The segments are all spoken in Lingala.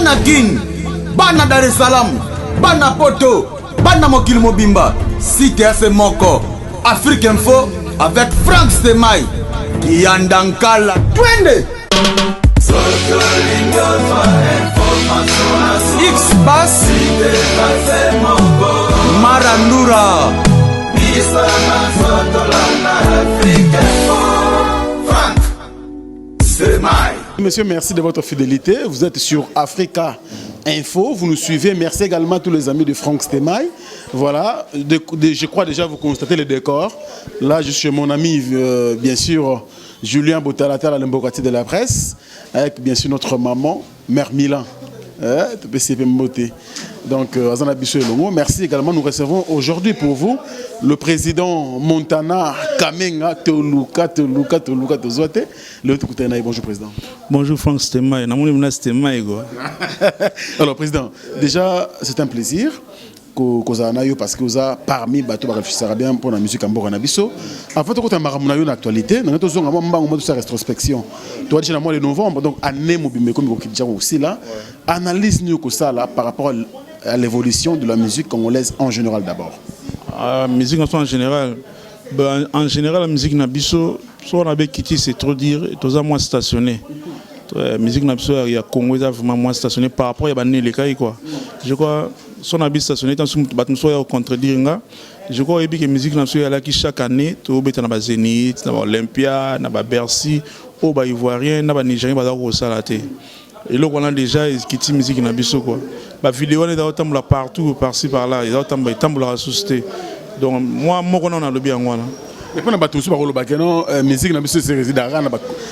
Bana Kin, bana Dar es Salaam, bana Poto, bana mokili mobimba, site ya se moko, Afrique Info avec Franck Stemay, Kiyanda Nkala, twende! X Bass, Marandura. Monsieur, merci de votre fidélité. Vous êtes sur Africa Info. Vous nous suivez. Merci également à tous les amis de Franck Stemay. Voilà. Je crois déjà vous constatez le décor. Là, je suis mon ami, bien sûr, Julien Botalatala, l'Mbokati de la presse, avec bien sûr notre maman, Mère Milan. PCP Mbote. Donc, Azana Biso Elongo, merci également. Nous recevons aujourd'hui pour vous le président Montana Kamenga Toluka Toluka Toluka Tozote. Le Tukutena, bonjour président. Bonjour Franck Stemay. Namoni mna Stemay quoi. Alors président, déjà c'est un plaisir kozala na yo parce que oza parmi bato barefléchissaka bien mpona musique ya mboka na biso. Avant tokota makambo na yo na actualité, nanga tozonga mwa mbango mwa tosala rétrospection. Toa déjà na mois de novembre, donc année mobimba ekomi kokidja kosila. Analyse nini okosala par rapport à l'évolution de la musique congolaise en général d'abord? Ah, musique en général, ben, en général la musique na biso so on avait quitté, c'est trop dire, toza moins stationné. Musique na biso ya Congo eza vraiment moins stationné par rapport ya banene elekai quoi. Je crois so na biso stationné, ntango bato mosusu oya kocontredire nga. Je crois oyebi ke musique na biso eyalaki chaque année tobeta na bazénith, na baolympia, na babercy, oyo baivoirien na banigérien baza kosala te. Eloko wana déjà ekiti musique na biso quoi. Bavideo wana eza kotambola partout, par-ci par-là, eza kotambola, etambolaka susu te. Donc moi moko nano nalobi yango wana. Mais mpona bato mosusu bakolobaka no musique na biso eserésidaka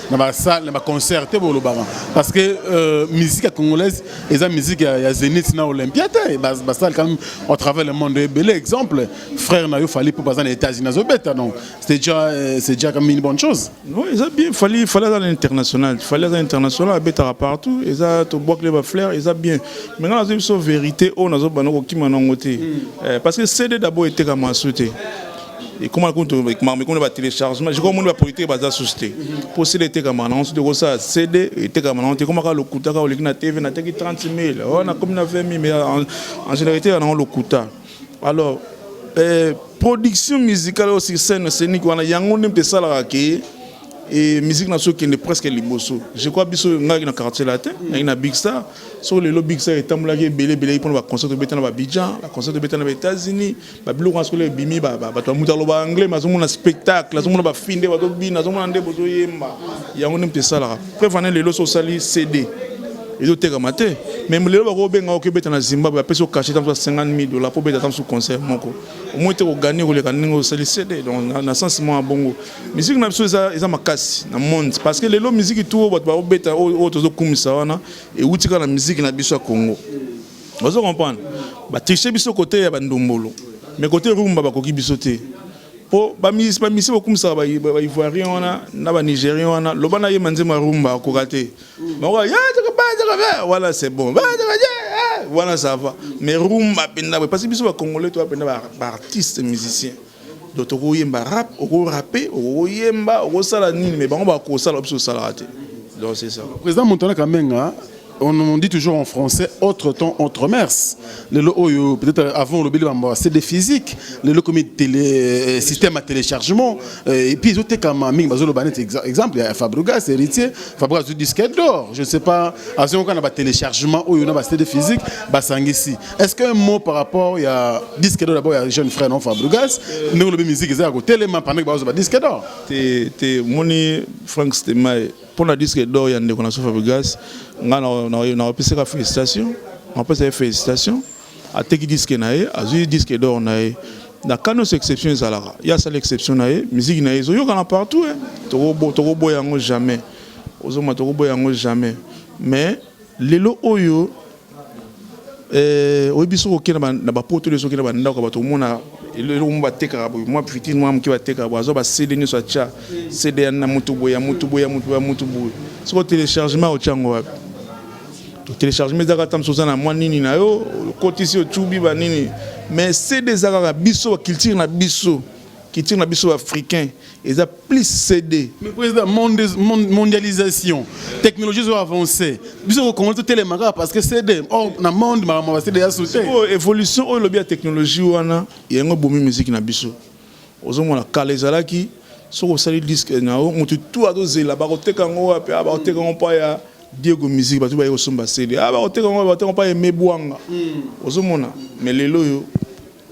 na basalle, na baconcert te. Bolobaka parce que musique ya congolaise eza musique ya Zénith na Olympia te. Basale quand même à travers le monde ebele. Exemple, frère na yo Fally mpo baza na États-Unis azobeta, donc c'est déjà quand même une bonne chose. Oui, eza bien. Fally aza na international, Fally aza international, abetaka partout, eza tobwakile bafleur, eza bien. Mais nga nazoyi biso vérité oyo nazobanda kokima nango te, parce que CD d'abord etekama su te, ekoma kutu makambo batéléchargement. Je crois omoni bapolitique baza susu te mpo CD etekama nango soki okosala CD etekama nango te. Ekoma kaka lokuta, kaka oleki na TV, nateki 30 000, oyo nakomi na 20 000, mais en généralité ya nango lokuta. Alors production musicale oyo sur scène scénique wana, yango nde moto esalaka ke e musique na biso ekende presque liboso. Je crois biso ngaki na Quartier Latin, ngai na Big Star. Soki lelo Big Star etambolaki ebele ebele mpona baconcert tobeta na baabidjan, baconcert tobeta na baétats-unis, babiloko wana soki ebimi, bato bamutu aloba anglais, mais azomona spectacle, azomona bafilles nde bazobina, azomona nde bozoyemba, yango nde moto esalaka. Preuve ane, lelo so osali CD ezotekama te, mais lelo bakobenga okebeta na Zimbabwe, apesi ocachet ta mosu ya 50 000 $ mpo obeta ta mosu concert moko, omoi te kogagner koleka ndenge osali CD. Donc na sens moko ya bongo, musique na biso eza makasi na monde, parce que lelo musique tu oyo bato bakobeta, oyo tozokumisa wana, ewuti kaka na musique na biso ya Congo. Ozo comprendre, batriche biso kote ya bandombolo, mais kote rumba bakoki biso te, mpo bamisi bakumisaka baivoirien wana na banigérien wana, loba na yema nzembo ya rumba akoka te. Wana c'est bon, wana ça va, mais rumba mpenza boye, parce que biso bacongolais toya mpenza baartiste musicien. Donc tokoyemba rap, okorape, okoyemba, okosala nini, mais bango bakosala, biso osalaka te. Donc c'est ça. Président Montana Kamenga, on dit toujours en français, autre temps, autre mœurs. Lelo oyo, peut-être avant le bili CD physique, lelo comme télé système à téléchargement et puis ils ont comme mingi bazolo banet. Exemple, il y a Fabregas, héritier, Fabregas du disque d'or. Je ne sais pas, avion quand on a téléchargement oyo na ba CD physique, basangisi. Est-ce qu'un mot par rapport il y a disque d'or d'abord, il y a jeune frère non Fabregas, nous le musique eza ko télé pendant que bazo ba disque d'or. Te, moni Frank Stemay, mpona disque d'or ya ndeko na so Fabregas, nga napesaka félicitation, napesa ye félicitation. Ateki disque na ye, azwi disque d'or na ye. Na ka nyonso exception ezalaka, ye asala exception na ye, musique na ye ezoyokana partout. Tokoboya yango jamais, ozomona, tokoboya yango jamais. Mais lelo oyo oyebi soki okende na bapoto oyo, soki na bandako ya bato, omona eloko mo batekaka boye, mwa vitrine mwa moke batekaka boye, azwa baCD nyonso, atya CD ya na motu boye, ya motu boye, ya motu boye, ya motu boye. Soki otéléchargement, otya yango wapi? Téléchargement ezaka ta mosusu oza na mwa nini na yo, okotisi, otubi banini, mais CD eza kaka biso baculture na biso. Culture na biso africain eza plus CD. Mais président, mondialisation, technologie ezo avancé. Biso ko Congo totelema kaka parce que CD. Or na monde makambo ba CD ya sauté. Oyo évolution oyo lobi ya technologie wana, yango ebomi musique na biso. Ozomona, kala ezalaki soki osali disque na yo, motu tu azozela bakoteka yango wapi. Ah, bakoteka yango mpa ya Diego Musique, bato baye kosomba CD. Ah, bakoteka yango, bakoteka yango mpa ya Mebwanga. Ozomona, mais lelo oyo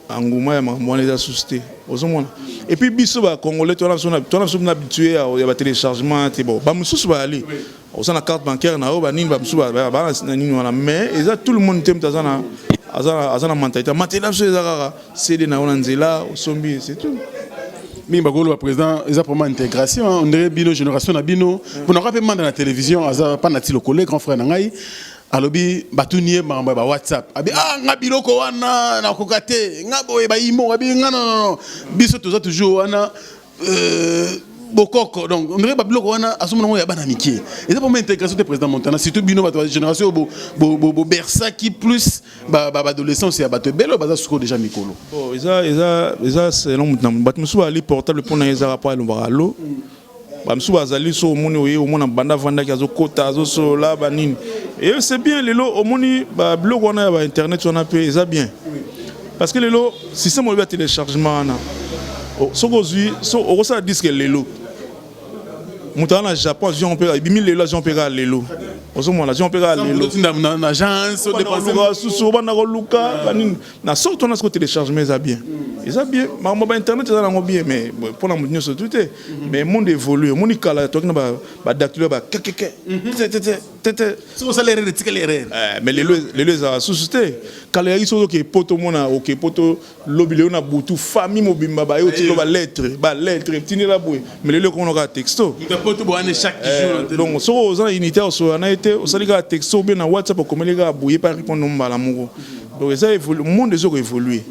enguma ya makambo wana eza susu te. Ozomona, et puis biso bacongolais twana biso na habitué ya batéléchargement te. Bon, bamosusu bayali oza na carte bancaire na yo, banini, bamosusu baa na nini wana, mais eza tout le monde te moto aza na mentalité na biso eza kaka CD na yo na nzela osombi, c'est tout. Mingi bakoloba, président, eza vraiment intégration, on dirait bino génération na bino mpona mpe manda na télévision aza pa na ti lokole. Grand frère na ngai alobi, batuni ye makambo ya ba WhatsApp, abi: "Ah, nga biloko wana nakoka te, nga boye bayimo." Abi: "Nga non, non, non, biso toza toujours wana bokoko." Donc on dirait babiloko wana azomona ngo ya bana mike. Eza vraiment intégration te, président Montana, surtout bino bato ya génération oyo bobersaki plus baadolescence ya bato ebele oyo baza sikoyo déjà mikolo. Bon, eza selon moto na moto. Bato mosusu bazali portable mpona ye ezaka mpo alobaka alo. Bamosusu bazali so omoni oye omona banda avandaki, azokota, azosolola banini, et c'est bien. Lelo omoni babiloko wana ya bainternet wana mpe eza bien, parce que lelo système oyebi ya téléchargement wana, soki ozwi okosala disque lelo, moto aza na Japon azwi yango mpe ebimi lelo, azwi yango mpe kaka lelo. Ozomona, azwi yango mpe kaka lelo. Na agence. Susu obanda koluka banini na sorte wana. Siko téléchargement eza bien, eza bien. Makambo ba internet eza nango bien, mais mpona moto nyonso tu te. Mais monde évolue. Omoni, kala toki na badactylo, bakekeke tete. Soki osala erreur, etikali erreur. Mais lelo, lelo ezalaka susu te. Kala yaki soki oke poto, omona oke poto lobi, lelo na butu famille mobimba baye otiko balettre etindela boye. Mais lelo ekomona kaka texto. Poto bowane chaque jour. Donc soki oza na unité, osola na ye te, osali kaka texto ou bien na WhatsApp, okomeli kaka boye, pa répondre mbala moko. Donc eza monde ezokoévolue,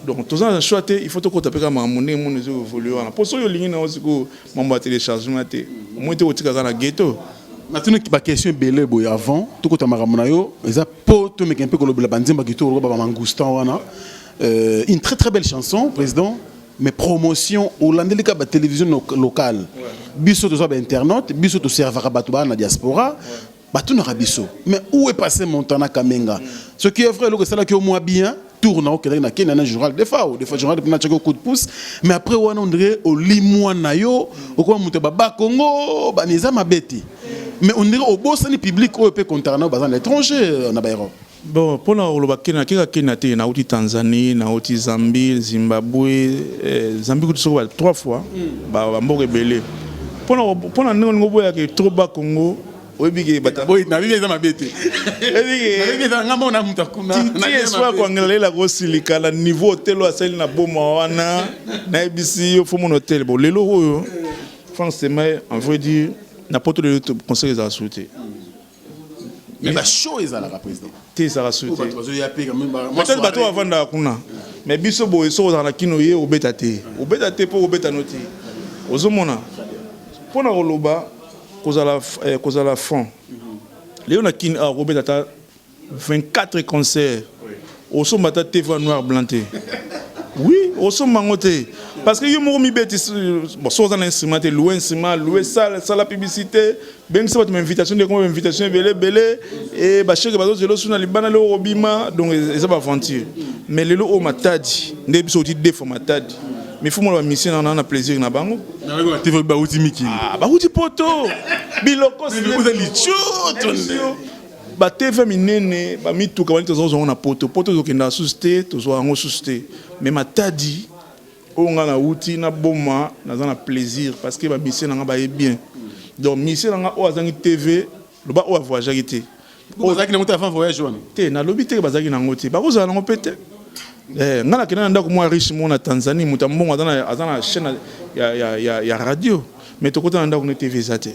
donc toza na choix te, il faut tokota mpe kaka makambo ndenge monde ezokoévolue wana. Mpo soki olingi nango sikoyo mambo ya téléchargement te, omoi te kotika kaka na ghetto. Natuni baquestion ebele boye avant tokota makambo na yo, eza po tomeka mpe kolobela banzembo ya kitoko lokola bamangoustan wana. Une très très belle chanson, président, mais promotion olandeli kaka batélévision locale. Biso toza bainternaute, biso toservaka bato baa na diaspora, batunaka biso: "Mais où est passé Montana Kamenga?" Ce qui est vrai, eloko esalaki yo mwa bien, tour na okendaki na Kenya na Journal Defao, des fois Journal na tiaki coup de pouce, mais après wana on dirait olimwa na yo, okoma moto baba Congo bani. Eza mabe te, mais on dirait obosani public oyo mpe kontaka na yo baza na étranger, na baeurope. Bon, mpona koloba Kenya, nakeka Kenya te. Nauti Tanzanie, nauti Zambie, Zimbabwe, Zambie kutu soko ba trois fois, bamboka ebele. Mpona ndenge olingi oboyaka trop ba Congo, oyebi ke Boye nabibi eza mabe te, nabibi eza nga mona moto akuna. Ti espoir koangela lela kosilika na niveau hotel oyo asali na boma wana. Nayebisi yo, fo mona hotel. Bon, lelo oyo, Frank Stemay, en vrai dire, na poto lelo concert ezala su te. Mais bashow ezalaka, président. Te, ezalaka su te. Bato bazoya mpe quand même peut-être bato bavandaka kuna, mais biso boye, soki ozala na kino ye, obeta te, obeta te mpo obeta no te. Ozomona, mpona koloba kozala franc, lelo na kini awa kobeta ata 24 concert, osomba ata TV noir blanc te. Oui, osomba yango te, parce que yo moko mibeti. Bon, soki oza na instrument te, loue instrument, loue salle, sala publicité, bengisa bato bainvitation, nde koma bainvitation ebele ebele e bachèque bazozela osu na libanda lelo okobima. Donc eza baaventure. Mais lelo oyo Matadi nde biso oti deux fois Matadi, mais faut mona bamusicien na plaisir na bango. TV bauti mikili. Ah, bauti poto, biloko. Oza lichoto. Batv minene, bamituka bani, tozozwa yango na poto. Poto tozokenda susu te, tozwa yango susu te. Mais Matadi oyo nga nauti na boma, naza na plaisir parce que bamusicien na nga baye bien. Donc musicien na nga oyo azangi TV, loba oyo avoyageaki te. Ozalaki nango te avant voyage wana? Te, nalobi te bazalaki nango te, bakozala nango mpe te. Nga nakenda na ndako mwa riche mo na Tanzanie, moto ya mbongo, aza na chaîne ya radio, mais tokota na ndako ne, TV eza te.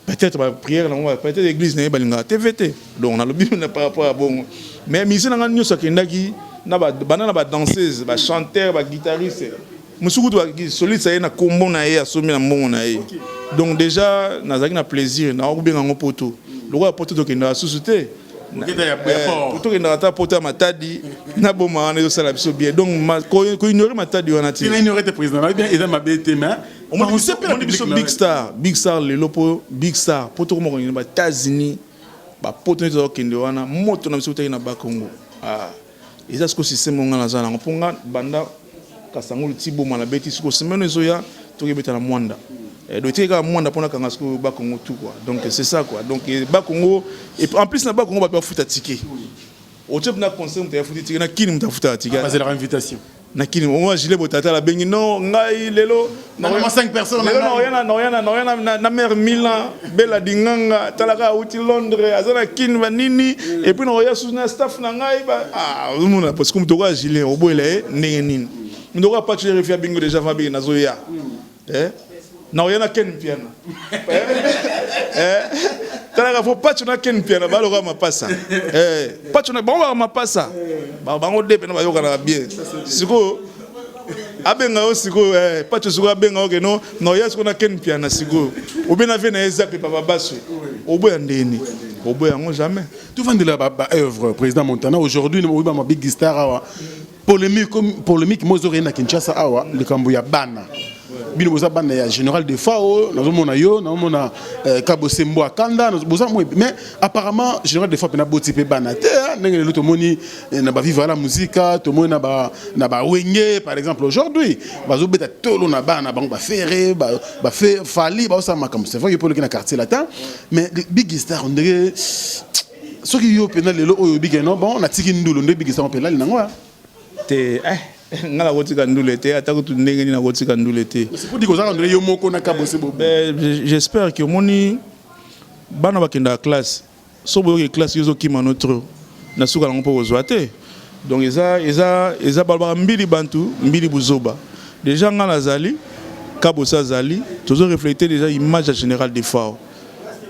Peut-être baprière nango, peut-être église na ye balingaka TV te. Donc nalobi na par rapport ya bongo. Mais musicien na nga nyonso akendaki na banda na badanseuse, bachanteur, baguitariste mosusu, kutu soliste aye na kombo na ye, asombi na mbongo na ye. Donc déjà nazalaki na plaisir, nakobenga yango poto. Lokola poto tokendaka susu te. Eh, tokendaka ata poto ya Matadi na boma wana, ezosala biso bien. Donc koignore Matadi wana te. Omoni biso big star, big star lelo, mpo big star mpo tokoma kokende ba États-Unis, bapoto neti tozakokende wana, moto na biso otaki na Bakongo. Ah, eza siko système oyo nga naza nango, mpo nga banda Kasangulu ti Boma nabeti. Siko semaine ezoya tokebeta na Mwanda. Donc etiki kaka Mwanda mpona kanga sikoyo Bakongo tout quoi. Donc c'est ça quoi. Donc Bakongo, et en plus na Bakongo bato bafuta ticket. Otie na concert, moto afuti ticket. Na Kini moto afutaka ticket. Bazelaka invitation. Na Kini onga gilet botata abengi non, ngai lelo Normalement, cinq personnes. Lelo naoya na mare Milan Bela Dinganga, talaka auti Londres, aza na Kini banini, et puis naoya susu na staff na ngai. Ozomona, parce que moto okoya gilet oboyela ye ndenge nini? Moto okoya Pacho RFI abengi déjà, va abengi nazoya. Naoya na Ken Piana. Talaka fo Pacho na Ken Piana baloka mapasa. Pacho na bango baka mapasa, bango de pena bayokanaka bien. Sikoyo abenga yo sikoyo, Pacho sikoyo abenga yo keno naoya sikoyo na Ken Piana sikoyo, obe na vie na ye zape papa baswe, oboya ndeni? Oboya yango jamais. Tovandela baœuvre, président Montana. Aujourd'hui oyi bama big star awa, polémique, polémique mo ezokende na Kinshasa awa, likambo ya bana. Bino boza bana ya général Defao, nazomona yo, nazomona Kabosembo akanda boza mo, mais apparemment général Defao mpena boti mpe bana te. Ndenge lelo tomoni na baviva la Musica, tomoni na bawenge par exemple, aujourd'hui bazobeta tolo na bana bango, bafere bafe Fali baosala makambo. C'est vrai, yo mpe oloki na Quartier Latin, mais big star ondenge soki yo mpena lelo oyo obike no bon, natiki ndulu nde big star mpe elali nango. Te, nga nakotika ndule te, ata kutu ndenge nini nakotika ndule te. Podi kozala ndule yo moko na Kabose bo. J'espère que omoni bana bakendaka classe, so boyoki classe, yo ozokima no trop na suka nango mpo kozwa te. Donc eza balobaka mbili bantu mbili buzoba. Déjà nga nazali, Kabose azali, tozo refléter déjà image ya général Defao.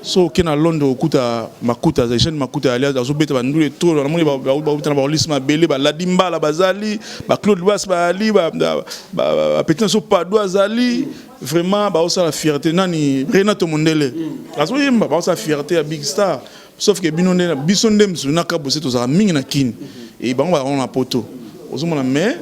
So oke na Londres, okuta Makuta azali jeune, Makuta ali azobeta bandule trop. Namoni bauta na baolisi mabele, baladi mbala bazali, baclaude Bas bazali, bapeti na so Pado azali. Vraiment baosala fierté. Nani, Renato Mondele azoyemba, baosala fierté ya big star. Sauf que bino nde biso nde mosusu na Kabose tozalaka mingi na Kini e, bango bazalaka na poto, ozomona. Mais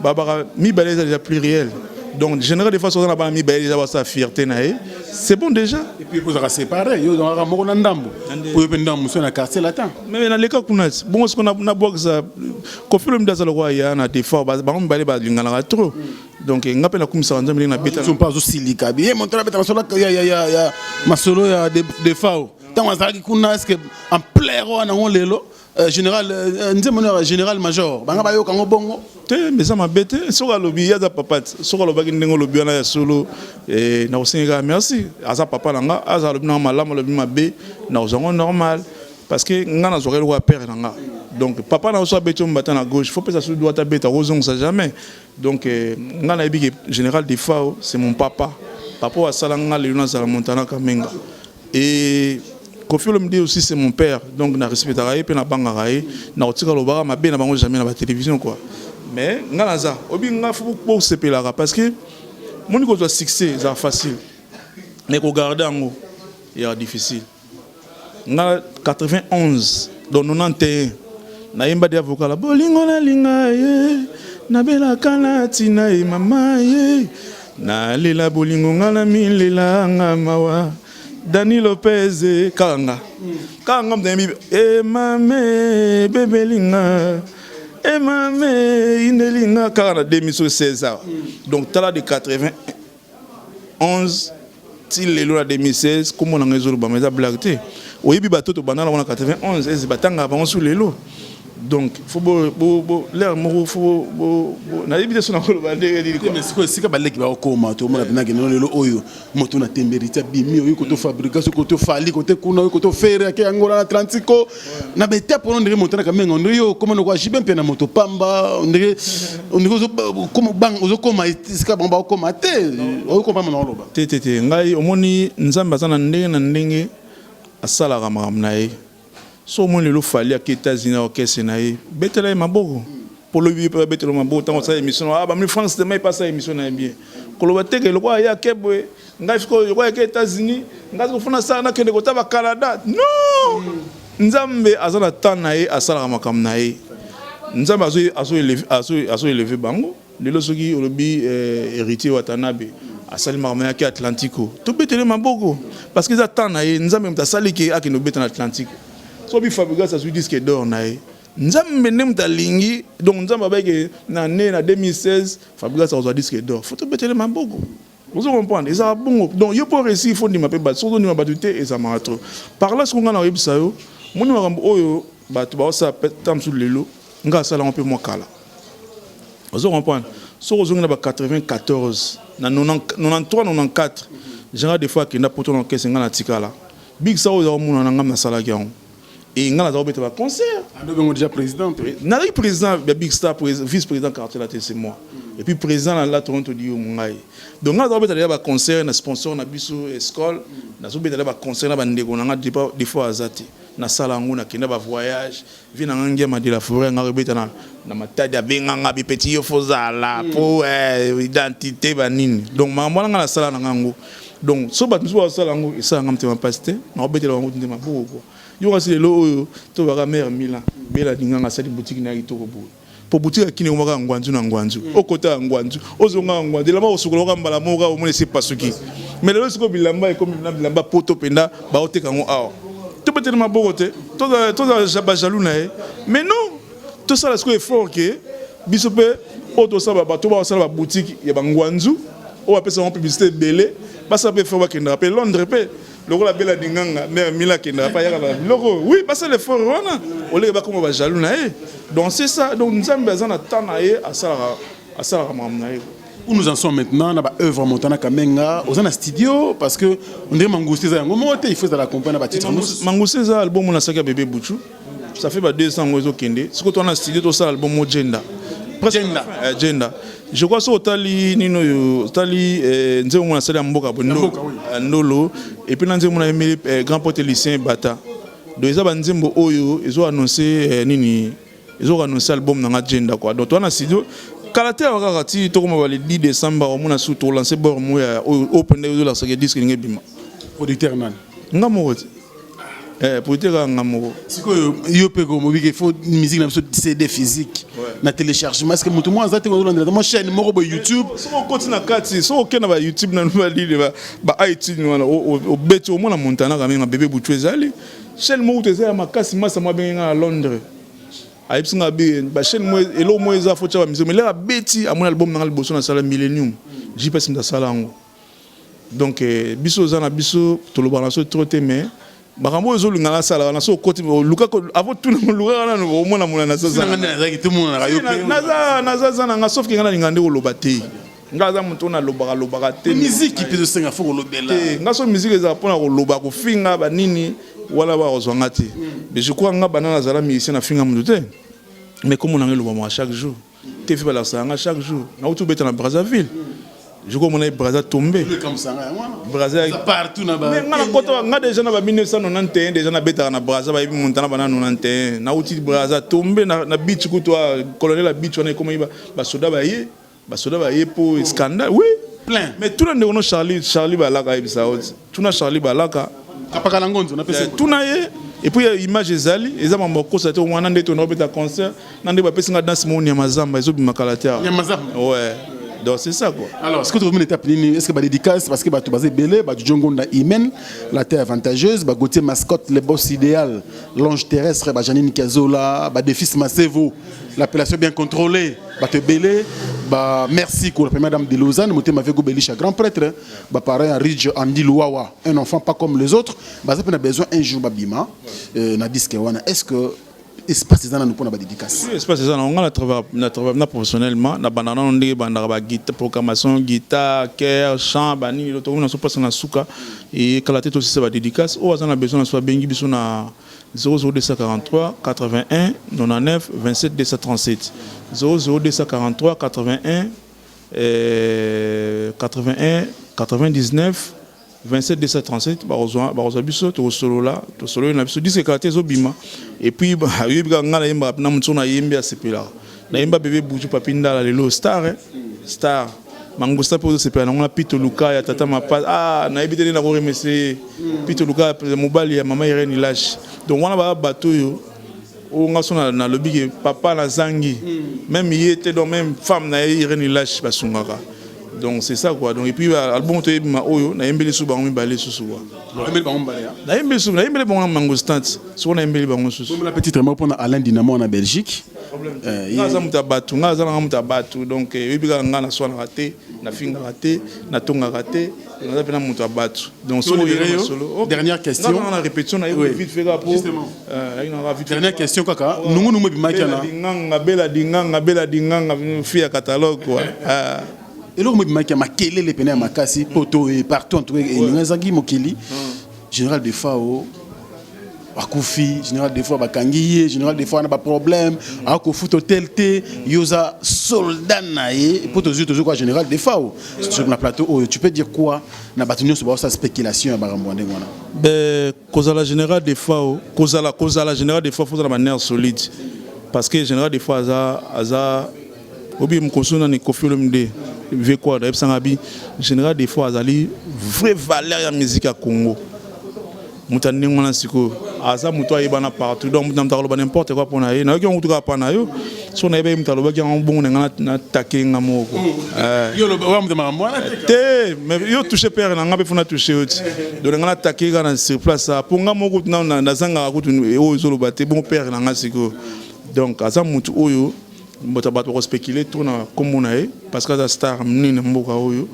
babaka mibale eza déjà pluriel. Donc général des fois soza na bana mibale déjà, basala fierté na ye, c'est bon déjà. Et puis kozalaka séparé, yo ozalaka moko na ndambo, oyo mpe ndambo mosusu na Quartier Latin. Mais naleka kuna ti bongo siko nabwakisa Kofi Olomide, aza lokola ya na Defao, bango mibale balinganaka trop. Donc nga mpe nakumisaka Nzambe ndenge nabeta. Mpe azosilika ye moto abeta masolo ya masolo ya Defao ntango azalaki kuna. Est ce que ampleur wana yango lelo général nzembo ya général major banga bayoka yango bongo? Te, mais eza mabe te. Soki alobi ye aza papa te, soki alobaki ndenge olobi wana ya solo, nakosengi kaka merci. Aza papa na nga, aza alobi nanga malamu, alobi mabe, nakozwa yango normal, parce que nga nazwaka eloko ya père na nga. Donc papa na so abeti yo mbata na gauche, faut pesa so droite, abeta kozongisa jamais. Donc nga nayebi ke général Defao c'est mon papa, papa oyo asala nga lelo nazala Montana Kamenga. Et Kofi Olomide aussi, c'est mon père. Donc na respectaka ye mpe nabangaka ye, nakotika lobaka mabe na bango jamais na batélévision quoi. Mais nga naza obi nga fo bosepelaka, parce que moni kozwa succès ezala facile, mais kogarde yango ezala difficile. Nga 91, donc 91, nayemba dia vocal bolingo nalinga ye, nabelaka na ntina ye mama ye, nalela bolingo nga na milela nga mawa. Dani Lopez, kaka nga, kaka nga moto nayembi emame bebelinga emame indelinga kaka na 2016 awa. Donc tala, de 91 ti lelo na 2016, kombo na ngai ezolobama, eza blague te. Oyebi bato tobanda nango na 91 eze batangaka bango su lelo. Donc faut bo bo bo l'air moko faut bo bo nayebi te so nakoloba ndenge nini quoi. Mais sikoyo esika baleki bakokoma, tomona mpenza kende lelo oyo moto na temberi ti abimi, oyo koto Fabrigas, oyo koto Fali, kote kuna, oyo koto Fere ake yango na Atlantico na baetape wana, ondenge moto na Kamenga, ondenge yo okoma noko ajibe mpe na moto pamba, ondenge ozokoma esika bango bakokoma te. Oyokoma na oloba. Te, te, te. Ngai omoni, Nzambe aza na ndenge na ndenge asalaka makambo na ye. So omoni lelo Fali ake États-Unis na orchestre na ye, betela ye maboko, mpo lobi mpe babetela maboko ntango osala émission. Ah, bamoni France demain epasa émission na ye bien. Koloba te ke lokola ye ake boye, ngai sikoyo lokola ake États-Unis, ngai sikoyo fona sala nakende kota ba Canada. Non! Nzambe aza na temps na ye, asalaka makambo na ye. Nzambe azo élever bango. Lelo soki olobi Héritier Watanabe asali makambo yake Atlantico, tobetele maboko parce que eza temps na ye. Nzambe moto asali ke akende kobeta na Atlantico. Soki Fabregas azwi disque d'or na ye, Nzambe nde moto alingi. Donc Nzambe abayeke na ne na 2016 Fabregas akozwa disque d'or, faut tobetele maboko. Ozo comprendre? Ezaka bongo. Donc yo mpo réussir, faut ndima mpe bato. Soki ozondima bato te, ezamaka trop par là. Soki ngai na oyebisa yo, moni makambo oyo bato baosala ta mosusu lelo, ngai asalango mpe mwa kala. Ozo comprendre? Soki ozongi na ba 94, na 93, 94, général des fois akenda Poto na orchestre, ngai natikala Big Star. Oyo eza komona na ngai, nasalaki yango e ngai naza kobeta baconcert. Ando déjà président? Nazalaki président ya Big Star, vice président Quartier Latin, c'est moi, et puis président na la Toronto dio ngai. Donc ngai naza kobeta déjà baconcert na sponsor na biso Escole. Nazobeta déjà baconcert na bandeko na ngai. Des fois aza te, nasala yango, nakenda bavoyage vi na ngai Ngiama de la Forêt, ngai kobeta na Matadi, abenganga bipeti yo fozala po identité banini. Donc makambo wana ngai nasala na ngai yango. Donc so bato mosusu basala yango, esalanga motema mpasi te, nakobetela bango nde maboko kua. Yo kasi lelo oyo tobaka mare Milan Bela Linganga asali boutique na ya kitoko boye, po boutique akini ekomaka ya ngwanzu na ngwanzu, okota ya ngwanzu, ozonga ya ngwanzu, elamba kosukola oka mbala moko kaka omona esi epasuki. Mais lelo sikoyo bilamba ekomi na bilamba Poto mpenza, baoteka yango awa. Tobeteli maboko te, tozala bajaloux na ye, mais non, tosala sikoyo effort ke biso mpe oyo tosala, bato bakosala baboutique ya bangwanzu oyo bapesa bango publicité ebele, basala mpe effort, bakendaka mpe Londres mpe lokola Bela Dinganga, mare Mila akendaka mpe ayaka na biloko. Oui, basala effort wana, oleke bakoma bajaloux na ye. Donc c'est ça. Donc Nzambe aza na temps na ye, asalaka makambo na ye. Où nous en sommes maintenant na baœuvre Montana Kamenga? Oza na studio? Parce que on dirait Mangusti eza yango moko te, il faut ezala accompagné na batitre mosusu. Mangusti eza album oyo nasalaki ya Bebe Buchu, ça fait ba 200 ngo ezokende. Sikoyo toza na studio, tosala album mo Jenda. Jenda. Jenda, je crois. Soki otali nini oyo, otali nzembo mo nasali ya mboka boye, Ndolo, et puis na nzembo mo nayemeli grand pote Lucien Bata. Donc eza banzembo oyo ezo annonce nini, ezo annonce album nanga Jenda quoi. Donc toza na studio, kala te awa kaka ti tokoma ba le 10 décembre, omona su tolance bord mo ya oyo mpenza ezolakisaka disque ndenge ebima. Producteur nani? Nga moko te, producteur kaka nga moko. Sikoyo yo mpe komobiki, il faut musique na biso CD physique na téléchargement. Est ce que moto moko aza te kozolandela mo chaîne moko boye, YouTube? Soki okoti na kati, soki okende na baYouTube na balili ba iTunes wana, obeti, omona Montana Kamenga Bebe Butu, ezali chaîne moko te eza ya makasi. Masa mo abenge nga na Londres, ayebisi nga be bachaîne mo eloko mo eza, faut tia bamusique. Mais lere abeti, amoni album nanga liboso nasala, Millennium, JPS moto asala yango. Donc biso oza na biso, tolobaka na so trop te, mais makambo oyo ezolinga nasala wana, so okoti, luka avant tuna, lukaka nanu omona mona. Nazaza na nga, sauf ke nga nalinga nde koloba te. Nga aza moto oyo nalobaka lobaka te. Musique mpe ezosenga faut kolobela. Te, nga so musique ezala mpona koloba, kofinga banini wana, bakozwa nga te. Mais je crois nga banda nazala musicien, nafinga moto te, mais komona nga elobamaka chaque jour te, fi balakisaka nga chaque jour. Nauti obeta na Brazzaville, je crois omona ye Braza tombe. Braza nga nakota nga déjà na ba 1991, déjà nabetaka na Braza, bayebi Montana bana 91. Nauti Braza tombe na beach kutu, colonel ya beach wana ekomaki basoda baye, basoda baye mpo scandale, oui. Plein. Mais tuna ndeko no Charlie, Charlie Balaka ayebisa yo. Tuna Charlie Balaka. Kapaka na ngonzo napesi. Tuna ye. Et puis image ezali, eza mambo akosa te. Wana nde tona obeta concert na nde bapesi nga danse moko nyama zamba, ezobima kala te. Nyama zamba. Ouais, donc c'est ça quoi. Alors ce que tu une étape nini? Est-ce que ba dédicace? Parce que bato baza ebele, ba Djongonda Imen, la terre avantageuse, ba Gauthier Mascotte, le boss idéal, l'ange terrestre, ba Janine Kazola, ba Defis Masevo, l'appellation bien contrôlée, bato ebele, ba merci pour la première dame de Lausanne, Motema Vego Belisha, grand prêtre, ba parrain Ridge Andy Luwawa, un enfant pas comme les autres, baza pe na besoin un jour babima na disque wana. Est-ce que espace eza nanu mpona badédicace? Oui, espace eza nango. Nga na travaille na professionnellement, na banda nano ndenge ebandaka, baguitare, programmation, guitare, chœur, chant, banini. Tokomi na so mpasa na suka, ekala te tosisa badédicace. Oyo aza na besoin na so, abengi biso na 00243 81 99 27 237, 00243 81 81 99 27 237. Bakozwa biso, tokosolola, tosololi na biso. Disque kala te ezobima. Et puis oyebi kaka ngai nayembaka na motu, so nayembi asepelaka. Nayemba Bebe Buju, Papi Ndala, lelo star, eh? Star. Mangusta mpe ozosepela nango na Pito Luka ya tata mapa. Ah, nayebi te nde nakoremercier ye. Pito Luka, mobali ya mama Irene Ilash. Donc wana baa bato oyo oyo nga so nalobi ke papa nazangi même ye te. Donc même femme na ye Irene Ilash basungaka. Donc c'est ça quoi. Donc et puis album toyebima oyo nayembeli su bango mibale susu quoi. Oyembeli bango mibale, ah? Nayembeli su, nayembeli bango na Mangostant, soko nayembeli bango susu. Bomela petit moko mpona Alain Dinamo na Belgique. Nga aza moto ya bato, nga aza nanga moto ya bato. Donc oyebi kaka nga naswanaka te, nafingaka te, natongaka te, naza mpena moto ya bato. Donc soki oyeli masolo. Dernière question. Nga na répétition na ye vite fait kaka po. Justement. Dernière question kaka, nungu nungu ebimaki wana. Dinganga bela, dinganga bela, dinganga fille ya catalogue quoi. Ah. Eloko mo ebimaki ya makelele pene ya makasi poto et partout, en tout cas elinga ezangi mokili, Général Defao akufi, Général Defao bakangi ye, Général Defao na baproblème, akofuta hotel te. Yo oza soldat na ye mpo tozwi tozwi kwa Général Defao sur na plateau oyo, tu peux dire quoi na bato nyonso baosala spéculation ya makambo ya ndenge wana? Ben, kozala Général Defao, kozala Général Defao, faut ozala banerf solide, parce que Général Defao aza obi mokoso nani Kofi Olomide vie quoi. Nayebisanga bi Général Defao azali vraie valeur ya musique ya Congo. Moto ya ndenge wana sikoyo aza moto ayebana partout. Donc moto na moto akoloba n'importe quoi mpo na ye. Nayoki yango kutu kaka mpa na yo. So nayebi ye moto alobaki yango bongo na nga natake nga moko. Yo oloba oya moto makambo wana te. Te, mais yo touche père na nga mpe funa touche yo ti. Donc nga natake kaka na sur place mpo nga moko kutu nazangaka kutu oyo ezoloba te bongo père na nga sikoyo. Donc aza motu oyo bato bakospéculer trop na nkombo na ye parce que aza star monene na mboka oyo.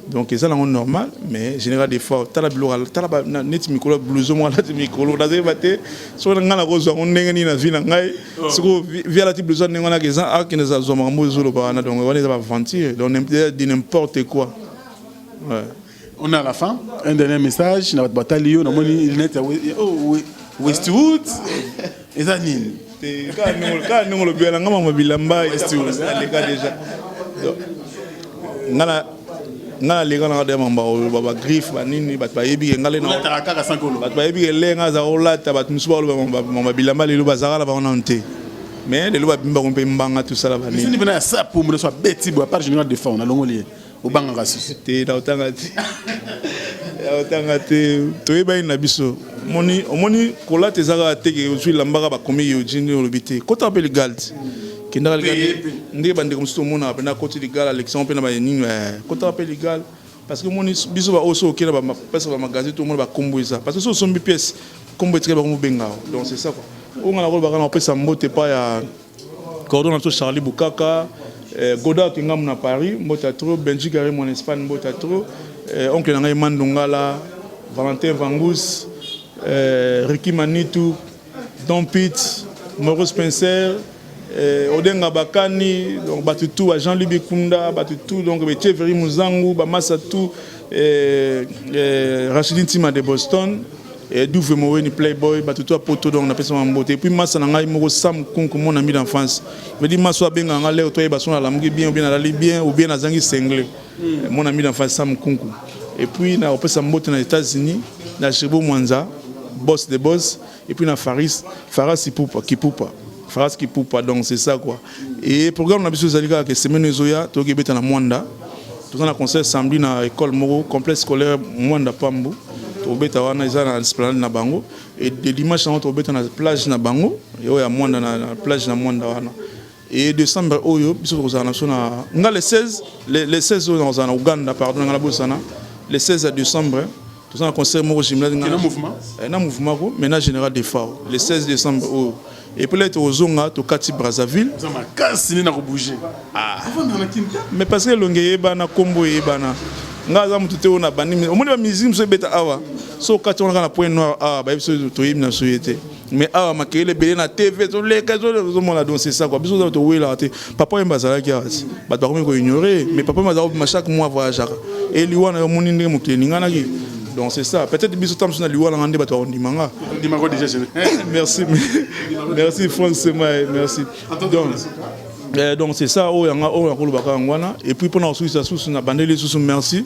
Donc eza nango normal. Mais Général Defao, tala biloko, tala neti mikolo blouson moko alati mikolo, nazoyeba te soki ngai nakozwa yango ndenge nini na vie na ngai. Sikoyo vi alati blouson ndenge wana eza akende zwa makambo ezoloba wana. Donc wana eza baaventure, donc di n'importe quoi, ouais. On est à la fin. Un dernier message na bato batali yo. Namoni lunette ya oh, Westwood, eza nini? Kaka ndenge olobi wana, nga mama bilamba aleka déjà. Nga naleka nanga deya mamba koloba bagriffe banini, bato bayebi ke nga Olataka kaka sans koloba. Bato bayebi ke le nga aza kolata. Bato mosusu baloba mamba bilamba lelo bazalaka na bango nano te, mais lelo babimi bango mpe mbanga tosala banini. Misini mpena ya sapo moto so abeti boye, à part Général Defao nalongoli ye, obangaka susu? Te, na otanga te, na otanga te. Toyebani na biso. Omoni, omoni kolata eza kaka te ke ozwi elamba kaka bakomi Yohji nde olobi te. Kotaka mpe ligal te, kendaka ligal ndenge bandeko mosusu tomonaka mpenza akoti ligal, alekisa mpe na banini. Kotaka mpe ligal parce que omoni biso baoyo so okende bapesa bamagasin, tomona bakombo eza parce que so osombi pièce, kombo etikali, bango mobenga. Donc c'est ça quoi. Oyo nga nakolobaka na kopesa mbote pa ya cordon na biso Charlie Bukaka, Godard Kingamu na Paris, mbote trop. Benji Karim en Espagne, mbote trop. Oncle na ngai Mandongala, Valentin Vangus, Ricky Manitou, Don Pitt, Maurice Spencer, Odenga Bakani, donc bato tout, ba Jean-Louis Bikunda, bato tout, donc Echeveri Muzangu, bamasa tout, Rachidine Ntima de Boston, Douve Moweni Playboy, bato tout ya poto. Donc napesa mbote. Et puis masa na ngai moko Sam Kunku, mon ami d'enfance, veut dire maso abengaka nga leo toyeba so nalamuki bien ou bien nalali bien ou bien nazangi sengle, mon ami d'enfance Sam Kunku. Et puis na kopesa mbote na États-Unis na Chebo Mwanza, boss de boss, et puis na Faris Faras Ipupa Kipupa, Faras Kipupa. Donc c'est ça quoi. Et programme na biso ezali kaka ke semaine ezoya toyoki ebeta na Mwanda. Toza na concert samedi na école moko, complexe scolaire Mwanda Pambu. Tobeta wana, eza na esplanade na bango. Et de dimanche yango tobeta na plage na bango oyo ya Mwanda, na plage na Mwanda wana. Et décembre oyo biso tokozala na biso na nga le 16, le 16 oyo nakozala na Uganda. Pardon, nga nabosana, le 16 ya décembre toza na concert moko jumelage. Na mouvement? Na mouvement ko, maintenant Général Defao, le 16 décembre oyo. Et puis là tokozonga, tokati Brazzaville. Oza makasi nde na kobouge. Ah. Mais parce que elongi eyebana, nkombo eyebana, nga aza motu te oyo na bandi. Omoni bamusique mosusu ebeta awa, so okati wana kaka na Point Noir awa, bayebi so toyebi na biso ye te. Mais awa makelele ebele na TV ezoleka, ozomona. Donc c'est ça quoi. Biso oza towelaka te. Papa Oyemba azalaki awa ti bato bakomi koignore, mais papa Oyemba azalaka kobima chaque mois, voyageaka. Eliwa na yo, omoni ndenge mokili eninganaki. Donc c'est ça. Peut-être biso ta mosusu na liwa nanga nde bato bakondima nga. Ndimako déjà. Merci, merci Franck Semae, merci. Donc c'est ça oyo yanga oyo nakolobaka yango wana. Et puis mpona kosukisa susu na bandeli lisusu, merci,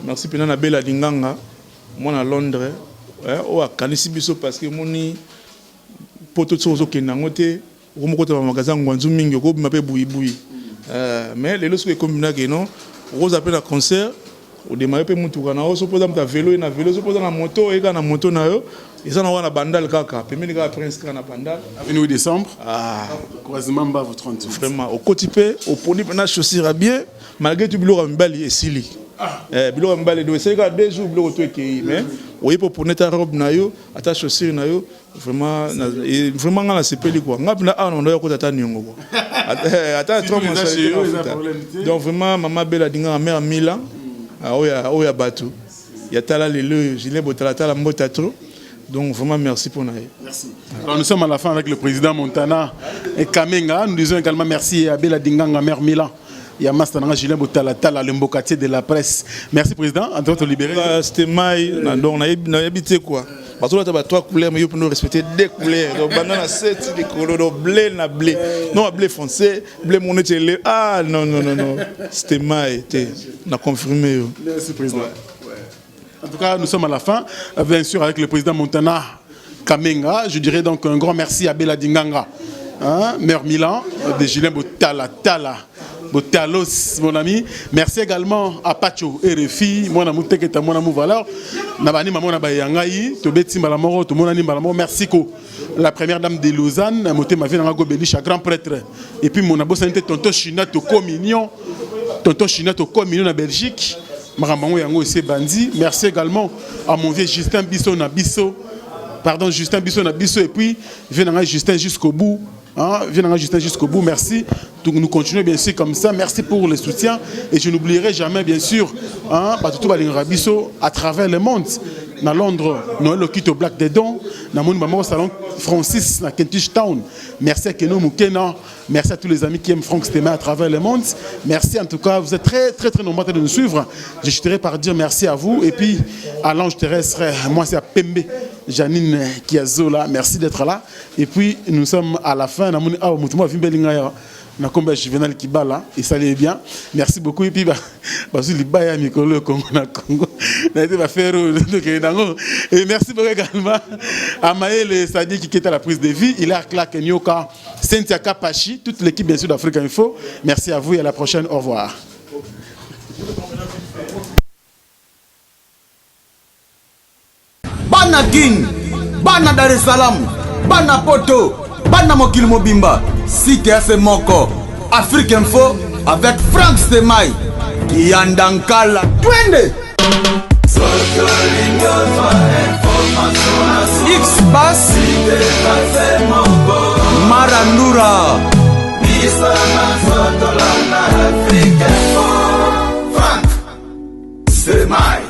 merci mpena na Bela Linganga, mwana Londres, oyo akanisi biso, parce que omoni poto soki ozokende yango te, okomokota bamagasin ngwanzu mingi, okobima mpe buyibuyi. Mais lelo soki ekomi nake no. Okozala mpe na concert, odémarrer mpe mutuka na yo. So mpo oza moto ya vélo, ye na vélo. So mpo oza na moto, oyeka na moto na yo. Eza na wana Bandal kaka pembeni kaka, Prince kaka na Bandal. Avenue 8 décembre. Ah. Croisement Mbavu 38. Vraiment, okoti mpe, oponi mpe na chaussure ya bien. Malgré tout, biloko ya mibali esili. Biloko ya mibali do esali kaka 2 jours, biloko to ekei. Mais oye mpe, oponi ata robe na yo, ata chaussure na yo. Vraiment vraiment, nga nasepeli quoi. Nga mpena awa na bando yakota ata niongo quoi, ata trois mensualité. Donc vraiment, mama Bela Dinganga, mère Milan, oyo ya bato ya tala lelo oyo, Julien Botalatala, mbota trop. Donc vraiment, merci pour ye. Merci. Alors nous sommes à la fin avec le président Montana et Kamenga. Nous disons également merci à Bela Dinganga, mère Milan. Il y a Master Julien Botalatala, le mbokatier de la presse. Merci président, en train de te libérer. C'était mai, donc nayebi te quoi. Bazolata ba trois couleurs, mais yo mpona respecter deux couleurs. Donc banda na sept likolo, donc bleu na bleu, non, bleu foncé, bleu mon neti ele. Ah non, non, non, non, c'était mai te na confirmé yo. Merci président. Ouais. En tout cas, nous sommes à la fin, bien sûr, avec le président Montana Kamenga. Je dirais donc un grand merci à Bella Dinganga, hein, maire Milan, de Julien Botala Tala. Botalos, mon ami. Merci également à Pacho RFI, moi na muteketa, moi na valeur. Nabani maman na bayangai, tobeti mbalamoro, to monani mbalamoro. Merci ko la première dame de Lausanne, motema vie na Gobelisha, grand prêtre. Et puis mon abosanité tonton China to communion, tonton China to communion na Belgique. Makambo yango ese bandi. Merci également à mon vieux Justin Bisso na Bisso. Pardon, Justin Bisso na Bisso et puis vieux Justin jusqu'au bout. Hein, viens Justin jusqu'au bout, merci. Donc nous continuons bien sûr comme ça. Merci pour le soutien. Et je n'oublierai jamais, bien sûr, hein, biso à travers le monde. Dans Londres, Noël Okito Black des Dons, dans mon salon Francis, dans Kentish Town. Merci à Keno Mukena. Merci à tous les amis qui aiment Franck Stéma à travers le monde. Merci en tout cas, vous êtes très très très nombreux de nous suivre. Je chuterai par dire merci à vous. Et puis à l'ange terrestre, moi c'est à Pembe. Janine Kiazola, merci d'être là. Et puis nous sommes à la fin. Na komba Juvenal Kibala et ça allait bien. Merci beaucoup. Et puis bazu libaya mikolo Congo na Congo na été va faire nango. Et merci beaucoup également à Maël Sadi qui est à la prise de vie, il a Clark Nyoka, Cynthia Kapachi, toute l'équipe bien sûr d'Afrique Info. Merci à vous et à la prochaine. Au revoir. Bana Kin, bana Dar es Salaam, bana Poto, bana mokili mobimba, site ya se moko, Afrique Info avec Frank Stemay. Kiyanda Nkala, twende. X Bass Marandura. Frank Stemay.